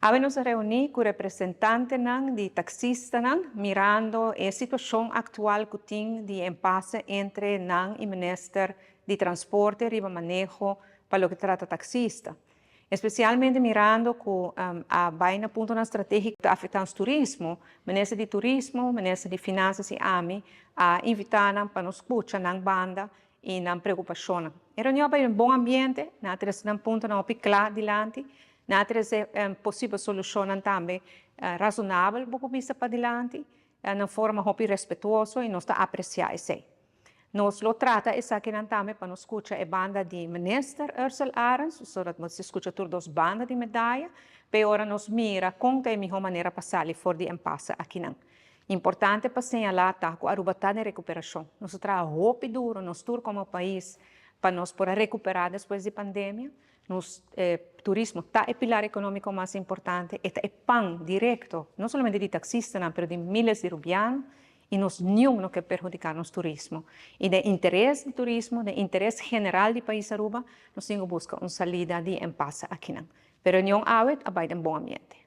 Awe nos a reuni cu representantenan di taxistanan, mirando e situacion actual cu tin di impasse entre nan y Minister di Transporte riba maneho pa loke trata taxista. Especialmente mirando cu a bay na puntonan strategico ta afecta nos turismo, Minister di Turismo, Minister di Finanzas y ami a invita nan pa nos scucha nan banda y nan preocupacionnan. E reunion a bay den bon ambiente, nan a trece nan puntonan hopi cla dilanti, nan a trece posibel solucionnan tambe razonabel bo por bisa padilanti, na forma hopi respetuoso y nos ta aprecia esey. Nos lo trata esakinan tambe pa nos scucha e banda di Minister Ursell Arends, zodat nos scucha tur dos banda di medaya, p'e ora nos mira con ta e miho manera pa sali for di impasse akinan. Importante pa señala ta cu Aruba ta den recuperacion. Nos a traha hopi duro, nos tur como pais, pa nos por a recupera despues di pandemia. Nos turismo ta e pilar economico mas importante, e ta e pan directo, no solamente di taxistanan, pero di miles di Rubiano, y nos niun no ke perhudica nos turismo. Y den interes di turismo, den interes general di pais Aruba, nos tin cu busca un salida di impasse akinan. Pero reunion awe a bay den bon ambiente.